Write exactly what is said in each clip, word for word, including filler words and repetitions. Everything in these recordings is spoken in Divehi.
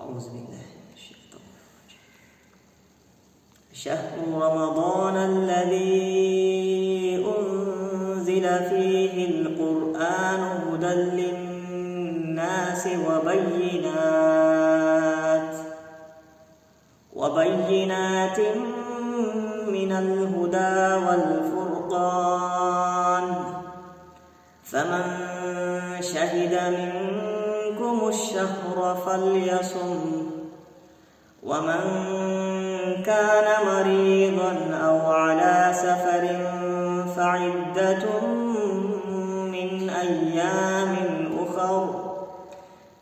أعوذ بالله من الشيطان الرجيم. شهر رمضان الذي أنزل فيه القرآن هدى للناس وبينات، وبينات من الهدى والفرقان، فمن شهد منكم الشهر فليصمه، ومن كان مريضا أو على سفر فعدة من أيام أخر،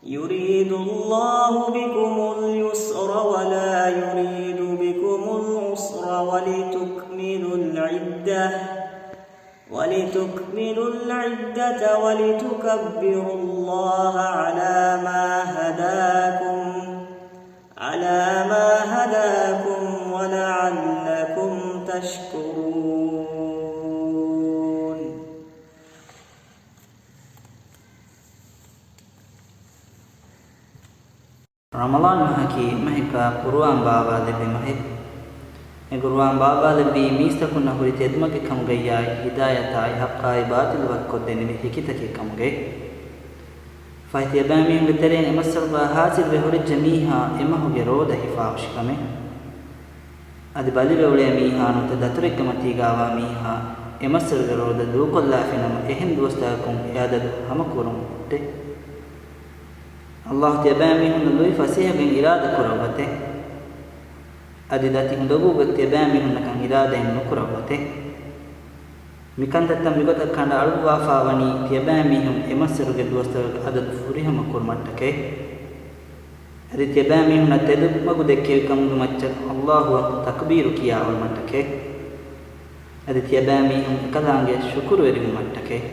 يريد الله بكم اليسر ولا يريد بكم العسر ولتكملوا العدة، ولتكملوا العدة ولتكبروا الله على ما هداكم، على ما هداكم ولعلكم تشكرون. ރަމަޟާން މަހަކީ އެއްމަހެއްގަ ޤުރުއާން ބާވާލެއްވި މަހެއް. އެ ޤުރުއާން ބާވާލެއްވީ މީސްތަކުންނަށް ހުރި ތެދުމަގެއް ކަމުގައްޔާއި، ހިދާޔަތާއި، ޙައްޤާއި، ބާޠިލު ވަކިކޮށްދެނިވި ހެކިތަކެއް ކަމުގައި. ފަހެ ތިޔަބައިމީހުންގެ ތެރެއިން އެ މައްސަރުގަ ހާސިލްވެ ހުރެއްޖެ މީހާ އެ މަހުގެ ރޯދަ ހިފާހުށި ކަމެއް. އަދި ބަލިވެ އުޅޭ މީހާ ނުވަތަ ދަތުރެއްގެ މަތީގާވާ މީހާ އެ މައްސަރުގެ ރޯދަ ދޫކޮށްލާފިނަމަ، އެހެން ދުވަސްތަކަކުން އެ އަދަދު ހަމަކުރުމަށްޓެ. އައްލާހު ތިޔަބައިމީހުންނަށް ލުއި ފަސޭހަގެން އިރާދަ ކުރައްވަތެ. އަދި ދަތި އުނދަގޫގަ ތިޔަބައިމީހުންނަކަށް އިރާދައެއް ނުކުރައްވަތެ. މިކަންތައްތައް މިގޮތަށް ކަނޑައަޅުއްވާފާވަނީ ތިޔަބައިމީހުން އެ މައްސަރުގެ ދުވަސްތަކުގެ އަދަދު ފުރިހަމަ ކުރުމަށްޓަކައި. އަދި ތިޔަބައިމީހުންނަށް ތެދުމަގު ދެއްކެވި ކަމުގެ މައްޗަށް އައްލާހުއަށް ތަކުބީރު ކިޔާ އުޅުމަށްޓަކައި. އަދި ތިޔަބައިމީހުން އެކަލާނގެ ޝުކުރުވެރިވުމަށްޓަކައި.